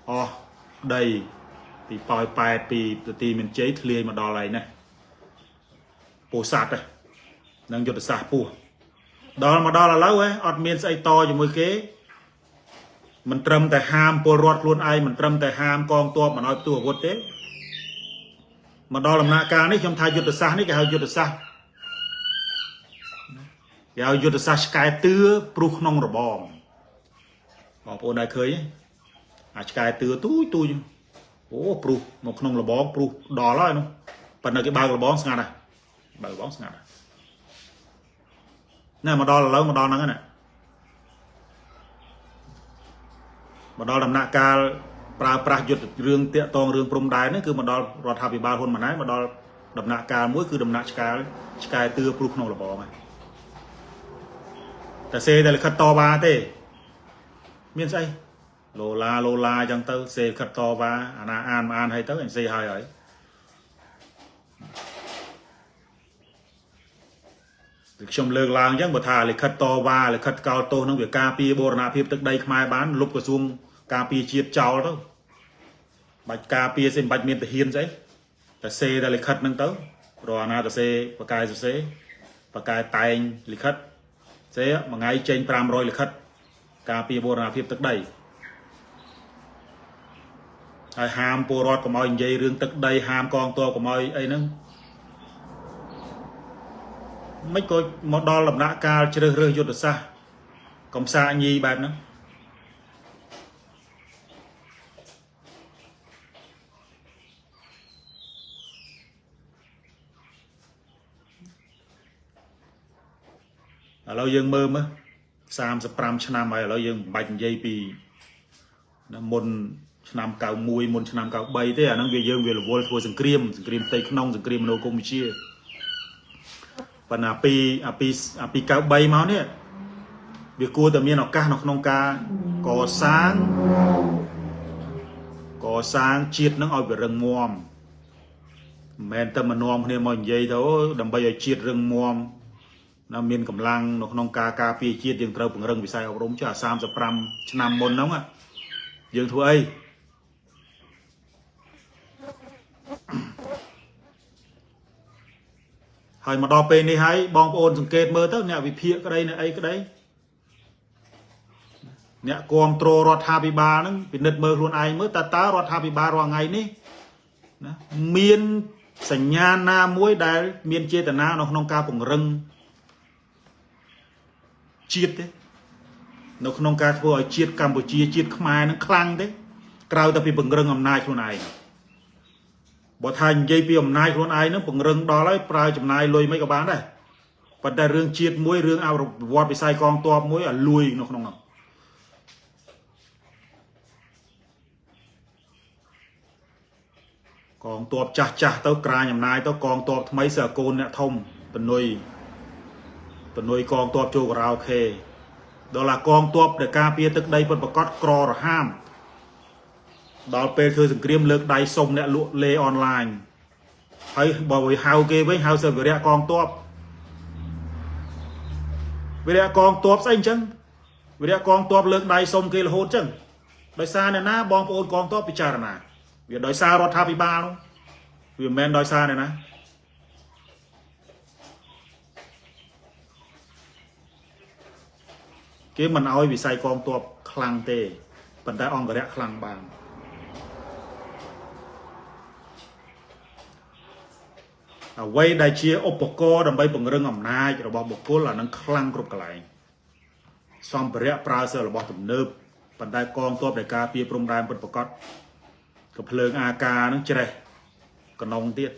អស់ដីពីប៉ោយប៉ែតពីប្រទីមានជ័យធ្លាយមកដល់ហើយណាពោធិ៍សាត់នឹងយុទ្ធសាស្ត្រពោះដល់មកដល់ឥឡូវហ៎អត់មានស្អីតជាមួយគេមិនត្រឹមតែហាមពលរដ្ឋខ្លួនឯងមិនត្រឹមតែហាមកងទ័ពមិនឲ្យផ្ទុះអាវុធទេមកដល់ដំណាក់កាលនេះខ្ញុំថាយុទ្ធសាស្ត្រនេះគេហៅយុទ្ធសាស្ត្រគេហៅយុទ្ធសាស្ត្រឆ្កែទឿព្រុសក្នុងរបងបងប្អូនដែរឃើញទេអាឆ្កែទឿទូចទូចអូព្រុសមកក្នុងរបងព្រុសដល់ហើយនោះប៉ុន្តែគេបើករបងស្ងាត់ហ่ะបើករបងស្ងាត់ហ่ะណែមកដល់ឥឡូវមកដល់ហ្នឹងណាមកដល់ដំណាក់កាលប្រើប្រាស់យុទ្ធរឿងតាក់តងរឿងព្រំដែននេះគឺមកដល់រដ្ឋាភិបាលហ៊ុនម៉ាណែតមកដល់ដំណាក់កាលមួយគឺដំណាក់ឆ្កែឆ្កែទឿព្រុសក្នុងរបងហ្នឹងតែសេតែលិខិតតវ៉ាទេមានស្អីឡូឡាឡូឡាអញ្ចឹងទៅសេលិខិតតវ៉ាអាណាអានមកអានហើយទៅអញសេហើយហើយគឺខ្ញុំលើកឡើងអញ្ចឹងបើថាលិខិតតវ៉ាលិខិតកោលទោសនឹងវាការពារបូរណភាពទឹកដីខ្មែរបានលុបក្រសួងការពារជាតិចោលទៅបាច់ការពារស្អីមិនបាច់មានទាហានស្អីតែសេតែលិខិតហ្នឹងទៅរកអាណាទៅសេបកាយសរសេបកាយតែងលិខិតសេមួយថ្ងៃចេញ500លិខិតការពារបូរណភាពទឹកដីហើយហាមពលរដ្ឋកុំឲ្យនិយាយរឿងទឹកដីហាមកងទ័ពកុំឲ្យអីហ្នឹងមិនក៏មកដល់ដំណាក់កាលជ្រើសរើសយុទ្ធសាស្ត្រកំសាកញីបែបហ្នឹងឥឡូវយើងមើលមើល35ឆ្នាំហើយឥឡូវយើងមិនបាច់និយាយពីណាមុនឆ្នាំ91មុនឆ្នាំ93ទេអាហ្នឹងវាយើងវារវល់ធ្វើសង្គ្រាមសង្គ្រាមផ្ទៃក្នុងសង្គ្រាមមនោគមវិជ្ជាប៉ុន្តែអាពីអាពីអាពី93មកនេះវាគួរតែមានឱកាសនៅក្នុងការកសាងកសាងជាតិនឹងឲ្យវារឹងមាំមិនមែនតែមកនាំគ្នាមកនិយាយទៅអូដើម្បីឲ្យជាតិរឹងមាំណាមានកម្លាំងនៅក្នុងការការពារជាតិយើងត្រូវពង្រឹងវិស័យអប់រំចុះអា35ឆ្នាំមុនហ្នឹងយើងធ្វើអីហើយមកដល់ពេលនេះហើយបងប្អូនសង្កេតមើលទៅអ្នកវិភាគក្តីអ្នកអីក្តីអ្នកគ្រប់គ្រងរដ្ឋាភិបាលហ្នឹងពិនិត្យមើលខ្លួនឯងមើលតើតើរដ្ឋាភិបាលរាល់ថ្ងៃនេះណាមាន សញ្ញាណាមួយដែលមានចេតនានៅក្នុងការពង្រឹងជាតិទេនៅក្នុងការធ្វើឲ្យជាតិកម្ពុជាជាតិខ្មែរនឹងខ្លាំងទេក្រៅតែពីពង្រឹងអំណាចខ្លួនឯងបើថានិយាយពីអំណាចខ្លួនឯងនឹងពង្រឹងដល់ហើយប្រើចំណាយលុយមិនក៏បានដែរប៉ុន្តែរឿងជាតិមួយរឿងអភិវឌ្ឍវិស័យកងទ័ពមួយឲ្យលួយនៅក្នុងនោះកងទ័ពចាស់ចាស់ទៅក្រាញអំណាចទៅកងទ័ពថ្មីសើកូនអ្នកធំបនុយបនុយកងទ័ពចូលការ៉ាអូខេដល់ឡាកងទ័ពដែលការពារទឹកដីពិតប្រកបក្ររហាមដល់ពេលធ្វើសង្គ្រាមលើកដៃសុំអ្នកលក់លេអនឡាញហើយបើវាហៅគេវិញហៅសិវិរៈកងទ័ពវិរៈកងទ័ពស្អីអញ្ចឹងវិរៈកងទ័ពលើកដៃសុំគេរហូតអញ្ចឹងដោយសារអ្នកណាបងប្អូនកងទ័ពពិចារណាវាដោយសាររដ្ឋាភិបាលនោះវាមិនមែនដោយសារអ្នកណាគេមិនអោយវិស័យកងទ័ពខ្លាំងទេប៉ុន្តែអង្គរៈខ្លាំងបានអ្វីដែលជាឧបករណ៍ដើម្បីពង្រឹងអំណាចរបស់បុគ្គលអានឹងខ្លាំងគ្រប់កន្លែងសម្ភារៈប្រើសិលរបស់ទំនើបប៉ុន្តែកងទ័ពដែលការពារព្រំដែនពិតប្រាកដក៏ភ្លើងអាការនឹងច្រេះកណុងទៀត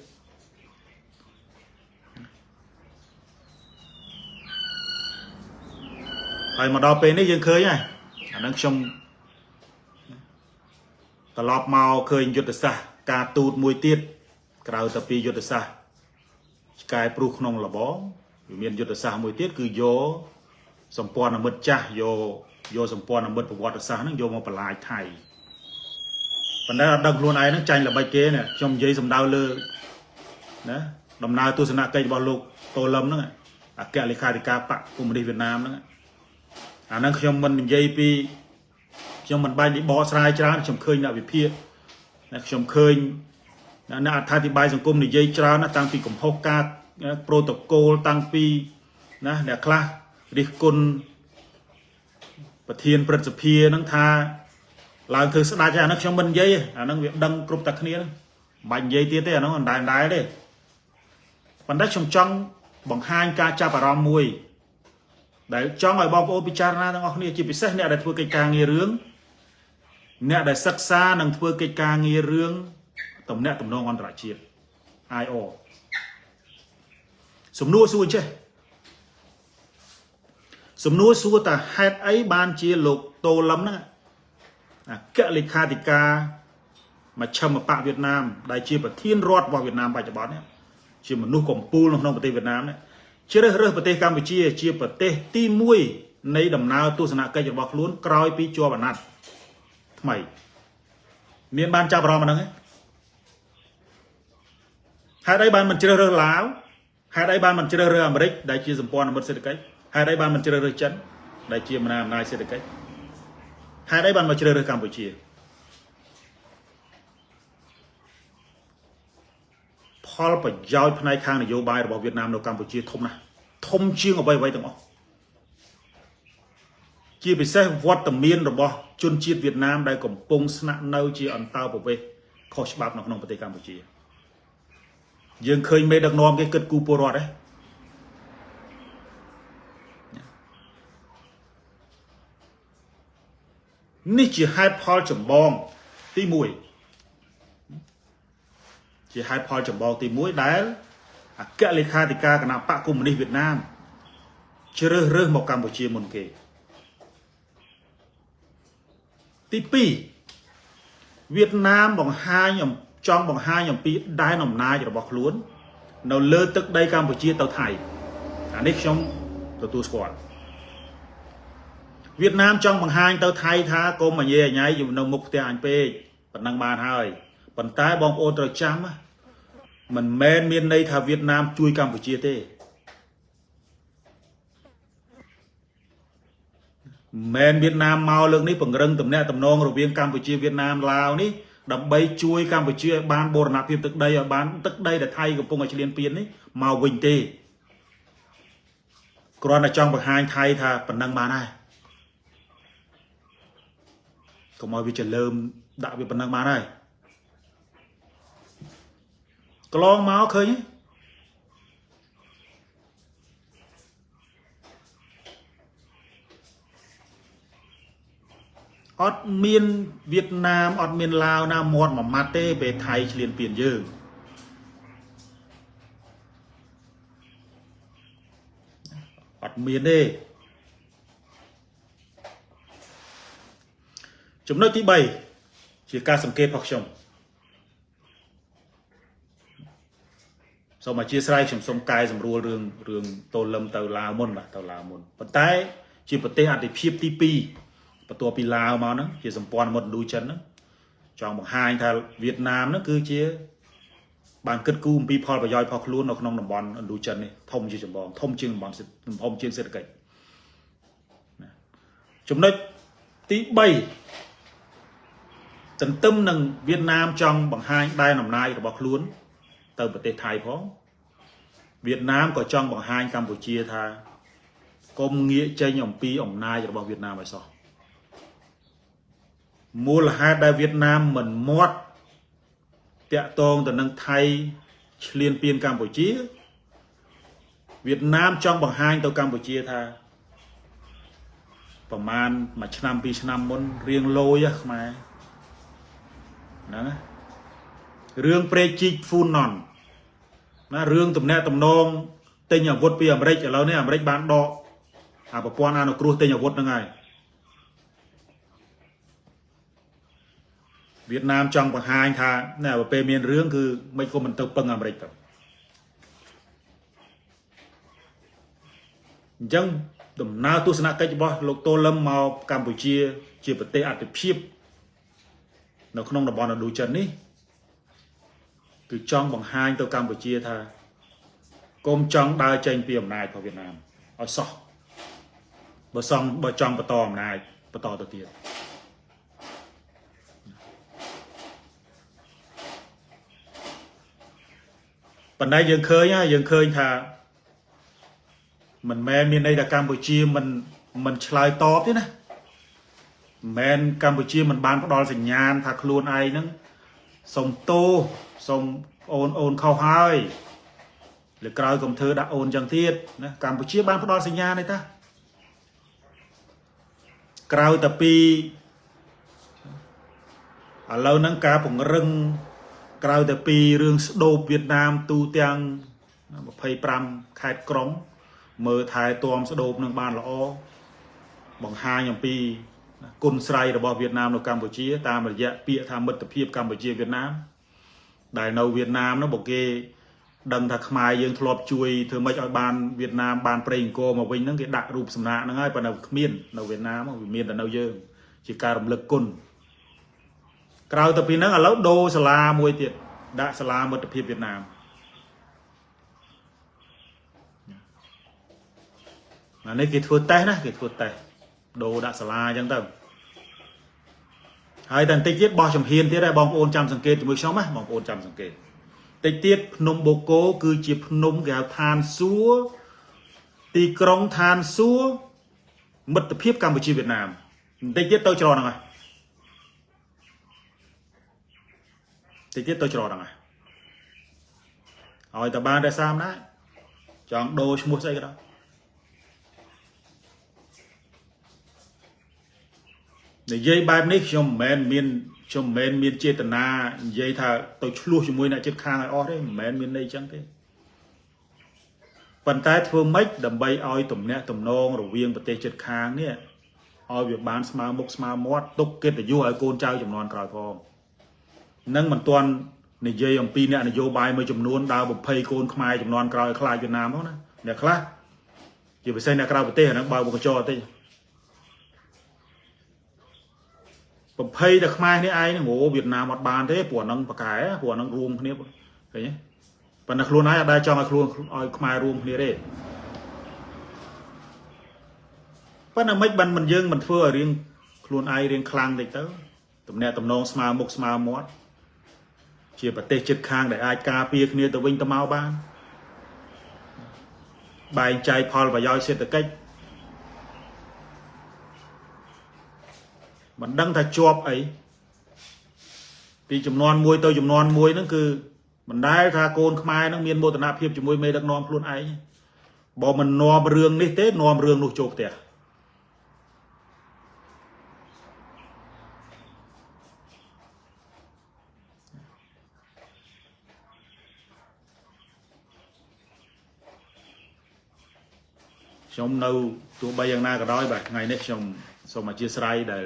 ហើយមកដល់ពេលនេះយើងឃើញហើយអានឹងខ្ញុំត្រឡប់មកឃើញយុទ្ធសាស្ត្រការទូតមួយទៀតក្រៅតែពីយុទ្ធសាស្ត្រឆ្កែព្រុសក្នុងលបងវាមានយុទ្ធសាស្ត្រមួយទៀតគឺយកសម្ព័ន្ធមិត្តចាស់យកសម្ព័ន្ធមិត្តប្រវត្តិសាស្ត្រហ្នឹងយកមកបន្លាចថៃប៉ុន្តែអត់ដឹងខ្លួនឯងហ្នឹងចាញ់ល្បិចគេនេះខ្ញុំនិយាយសំដៅលើណាដំណើរទស្សនកិច្ចរបស់លោកតូលឹមហ្នឹងអគ្គលេខាធិការបកកុម្មុយនីសវៀតណាមហ្នឹងអាហ្នឹងខ្ញុំមិននិយាយពីខ្ញុំមិនបាច់បកស្រាយច្រើនខ្ញុំឃើញអ្នកវិភាគណាខ្ញុំឃើញអ្នកអត្ថាធិប្បាយសង្គមនិយាយច្រើនណាស់តាំងពីកំហុសការប្រូតូកូលតាំងពីណាអ្នកខ្លះរិះគន់ប្រធានព្រឹទ្ធសភាហ្នឹងថាឡើងធ្វើស្ដាច់អាហ្នឹងខ្ញុំមិននិយាយអាហ្នឹងវាដឹងគ្រប់តែគ្នាហ្នឹងមិនបាច់និយាយទៀតទេអាហ្នឹងអណ្ដែតដែរទេប៉ុន្តែខ្ញុំចង់បង្ហាញការចាប់អារម្មណ៍មួយដែលចង់ឲ្យបងប្អូនពិចារណាទាំងអស់គ្នាជាពិសេសអ្នកដែលធ្វើកិច្ចការងាររឿងអ្នកដែលសិក្សានិងធ្វើកិច្ចការងាររឿងទំនាក់ទំនងអន្តរជាតិ IO សំណួរសួរចេះសំណួរសួរតើហេតុអីបានជាលោកតូលឹមហ្នឹងអគ្គលេខាធិការមជ្ឈិមបកវៀតណាមដែលជាប្រធានរដ្ឋរបស់វៀតណាមបច្ចុប្បន្ននេះជាមនុស្សកំពូលនៅក្នុងប្រទេសវៀតណាមនេះជ្រើសរើសប្រទេសកម្ពុជាជាប្រទេសទី1នៃដំណើរទស្សនកិច្ចរបស់ខ្លួនក្រោយពីជាប់អាណត្តិថ្មីមានបានចាប់អារម្មណ៍អាហ្នឹងទេហេតុអីបានមិនជ្រើសរើសឡាវហេតុអីបានមិនជ្រើសរើសអាមេរិកដែលជាសម្ព័ន្ធមិត្តសេដ្ឋកិច្ចហេតុអីបានមិនជ្រើសរើសចិនដែលជាមហាអំណាចសេដ្ឋកិច្ចហេតុអីបានមកជ្រើសរើសកម្ពុជាផលប្រយោជន៍ផ្នែកខាងនយោបាយរបស់វៀតណាមនៅកម្ពុជាធំណាស់ធំជាងអ្វីៗទាំងអស់ជាពិសេសវត្តមានរបស់ជនជាតិវៀតណាមដែលកំពុងស្នាក់នៅជាអន្តោប្រវេសន៍ខុសច្បាប់នៅក្នុងប្រទេសកម្ពុជាយើងឃើញមេដឹកនាំគេគិតគូរពលរដ្ឋទេនេះជាហេតុផលចម្បងទី1ជាហេតុផលចម្បងទី1ដែលអគ្គលេខាធិការគណៈបកកុម្មុយនីសវៀតណាមជ្រើសរើសមកកម្ពុជាមុនគេទី2វៀតណាមបង្ហាញចង់បង្ហាញអំពីដែនអំណាចរបស់ខ្លួននៅលើទឹកដីកម្ពុជាទៅថៃអានេះខ្ញុំទទួលស្គាល់វៀតណាមចង់បង្ហាញទៅថៃថាកុំអញញ៉ៃនៅមុខផ្ទះអញពេកប៉ុណ្ណឹងបានហើយប៉ុន្តែបងប្អូនត្រូវចាំមិនមែនមានន័យថាវៀតណាមជួយកម្ពុជាទេមិនមែនវៀតណាមមកលើកនេះពង្រឹងទំនាក់ទំនងរវាងកម្ពុជាវៀតណាមឡាវនេះដើម្បីជួយកម្ពុជាឲ្យបានបូរណភាពទឹកដីឲ្យបានទឹកដីដែលថៃកំពុងតែឈ្លានពាននេះមកវិញទេគ្រាន់តែចង់បង្ហាញថៃថាប៉ុណ្ណឹងបានហើយកុំឲ្យវាចលើមដាក់វាប៉ុណ្ណឹងបានហើយ កន្លងមកឃើញទេអត់មានវៀតណាមអត់មានឡាវណាមាត់មួយម៉ាត់ទេពេលថៃឈ្លានពានយើងអត់មានទេចំណុចទី3ជាការសង្កេតរបស់ខ្ញុំសូមអធិស្ឋានខ្ញុំសូមកែសម្រួលរឿងរឿងតូលឹមទៅឡាវមុនបាទទៅឡាវមុនប៉ុន្តែជាប្រទេសអតិភិបទី2បន្ទាប់ពីឡាវមកហ្នឹងជាសម្ព័ន្ធមិត្តឥណ្ឌូចិនហ្នឹងចង់បង្ហាញថាវៀតណាមហ្នឹងគឺជាបានគិតគូរអំពីផលប្រយោជន៍របស់ខ្លួននៅក្នុងតំបន់ឥណ្ឌូចិននេះធំជាចម្បងធំជាងតំបន់ធំជាងសេដ្ឋកិច្ចណាចំណុចទី3ទន្ទឹមនឹងវៀតណាមចង់បង្ហាញដែនអំណាចរបស់ខ្លួនទៅប្រទេសថៃផងវៀតណាមក៏ចង់បង្ហាញកម្ពុជាថាកុំងាកចេញអំពីអំណាចរបស់វៀតណាមឲ្យសោះមូលហេតុដែលវៀតណាមមិនមាត់តាក់ទងទៅនឹងថៃឈ្លានពានកម្ពុជាវៀតណាមចង់បង្ហាញទៅកម្ពុជាថាប្រមាណមួយឆ្នាំពីរឆ្នាំមុនរៀងលយខ្មែរហ្នឹងណារឿងព្រែកជីកហ្វូណនណារឿងទំនាក់ទំនងទិញអាវុធពីអាមេរិកឥឡូវនេះអាមេរិកបានដកអាប្រព័ន្ធអនុគ្រោះទិញអាវុធហ្នឹងហើយវៀតណាមចង់បង្ហាញថាណែបើពេលមានរឿងគឺមិនក៏មិនទៅពឹងអាមេរិកទៅអញ្ចឹងដំណើរទស្សនកិច្ចរបស់លោកតូលឹមមកកម្ពុជាជាប្រទេសអតិភិបនៅក្នុងតំបន់ឥណ្ឌូចិននេះគឺចង់បង្ហាញទៅកម្ពុជាថាកុំចង់ដើរចេញពីអំណាចរបស់វៀតណាមឲ្យសោះបើសង់បើចង់បន្តអំណាចបន្តទៅទៀតប៉ុន្តែយើងឃើញយើងឃើញថាមិនមែនមានន័យថាកម្ពុជាមិនឆ្លើយតបទេណាមិនមែនកម្ពុជាមិនបានផ្ដល់សញ្ញាណថាខ្លួនឯងហ្នឹងសុំទោសសុំអូនអូនខុសហើយលើក្រោយកុំធ្វើដាក់អូនចឹងទៀតណាកម្ពុជាបានផ្ដល់សញ្ញានេះតាក្រៅតែពីឥឡូវហ្នឹងការពង្រឹងក្រៅតែពីរឿងស្ដូបវៀតណាមទូទាំង25ខេត្តក្រុងមើលថែទាំស្ដូបនឹងបានល្អបង្ហាញអំពីគុណស្រ័យរបស់វៀតណាមនៅកម្ពុជាតាមរយៈពាក្យថាមិត្តភាពកម្ពុជាវៀតណាមដែលនៅវៀតណាមនោះបើគេដឹងថាខ្មែរយើងធ្លាប់ជួយធ្វើម៉េចឲ្យបានវៀតណាមបានប្រេងអង្គរមកវិញហ្នឹងគេដាក់រូបសំណាកហ្នឹងហើយប៉ុន្តែគ្មាននៅវៀតណាមវាមានតែនៅយើងជាការរំលឹកគុណក្រៅទៅពីហ្នឹងឥឡូវដូរសាលាមួយទៀតដាក់សាលាមិត្តភាពវៀតណាមអានេះគេធ្វើតេស្តណាគេធ្វើតេស្តដូរដាក់សាលាអញ្ចឹងទៅហើយតែបន្តិចទៀតបោះចំហៀនទៀតដែរបងប្អូនចាំសង្កេតជាមួយខ្ញុំណាបងប្អូនចាំសង្កេតតិចទៀតភ្នំបូកូគឺជាភ្នំគេហៅឋានសួគ៌ទីក្រុងឋានសួគ៌មិត្តភាពកម្ពុជាវៀតណាមបន្តិចទៀតទៅច្រកហ្នឹងហើយតិចទៀតទៅច្រកហ្នឹងហើយឲ្យតែបានរក្សាអំណាចចង់ដូរឈ្មោះស្អីក៏ដោយនិយាយបែបនេះខ្ញុំមិនមែនមានខ្ញុំមិនមែនមានចេតនានិយាយថាទៅឆ្លោះជាមួយអ្នកជិតខាងឲ្យអស់ទេមិនមែនមានន័យចឹងទេប៉ុន្តែធ្វើម៉េចដើម្បីឲ្យទំនាក់ទំនងរវាងប្រទេសជិតខាងនេះឲ្យវាបានស្មើមុខស្មើមាត់ទុកកិត្តិយសឲ្យកូនចៅចំនួនក្រោយផងនឹងមិនទាន់និយាយអំពីអ្នកនយោបាយមួយចំនួនដើរបំភ័យកូនខ្មែរចំនួនក្រោយខ្លាចវៀតណាមផងណាអ្នកខ្លះជាពិសេសអ្នកក្រៅប្រទេសអាហ្នឹងបើកមុខកញ្ចក់តិចបំភ័យតែខ្មែរនេះឯងហ្នឹងអូវៀតណាមអត់បានទេព្រោះអាហ្នឹងប្រកែព្រោះអាហ្នឹងរួមគ្នាឃើញទេប៉ុន្តែខ្លួនឯងអត់ដែលចង់ឲ្យខ្លួនឲ្យខ្មែររួមគ្នាទេប៉ុន្តែមិនបានមិនយើងមិនធ្វើឲ្យរៀងខ្លួនឯងរៀងខ្លាំងតិចទៅទំនាក់ទំនងស្មើមុខស្មើមាត់ជាប្រទេសជិតខាងដែលអាចការពារគ្នាទៅវិញទៅមកបានបែងចែកផលប្រយោជន៍សេដ្ឋកិច្ចមិនដឹងថាជាប់អីពីចំនួនមួយទៅចំនួនមួយហ្នឹងគឺ មិនដែលថាកូនខ្មែរនឹងមានមោទនភាពជាមួយមេដឹកនាំខ្លួនឯងបើមិននាំរឿងនេះទេនាំរឿងនោះចូលផ្ទះ ខ្ញុំនៅទោះបីយ៉ាងណាក៏ដោយបាទថ្ងៃនេះខ្ញុំសូមអធិស្ឋានដែល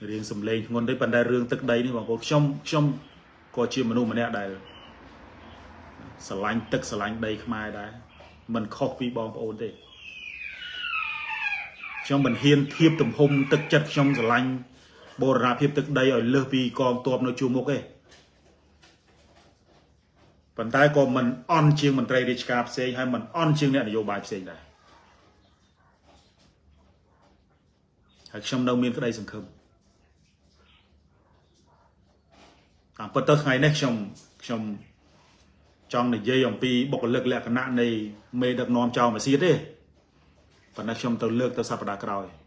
រៀងសំឡេងធ្ងន់ទេប៉ុន្តែរឿងទឹកដីនេះបងប្អូនខ្ញុំខ្ញុំក៏ជាមនុស្សម្នាក់ដែលស្រឡាញ់ទឹកស្រឡាញ់ដីខ្មែរដែរមិនខុសពីបងប្អូនទេខ្ញុំមិនហ៊ានធៀបទំហំទឹកចិត្តខ្ញុំស្រឡាញ់បូរណភាពទឹកដីឲ្យលើសពីកងទ័ពនៅជួរមុខទេប៉ុន្តែក៏មិនអន់ជាងមន្ត្រីរាជការផ្សេងហើយមិនអន់ជាងអ្នកនយោបាយផ្សេងដែរហើយខ្ញុំនៅមានក្តីសង្ឃឹមតាមពិតទៅថ្ងៃនេះខ្ញុំខ្ញុំចង់និយាយអំពីបុគ្គលិកលក្ខណៈនៃមេដឹកនាំចៅម៉ាស៊ីទេប៉ុន្តែខ្ញុំទៅលើកទៅសប្តាហ៍ក្រោយ។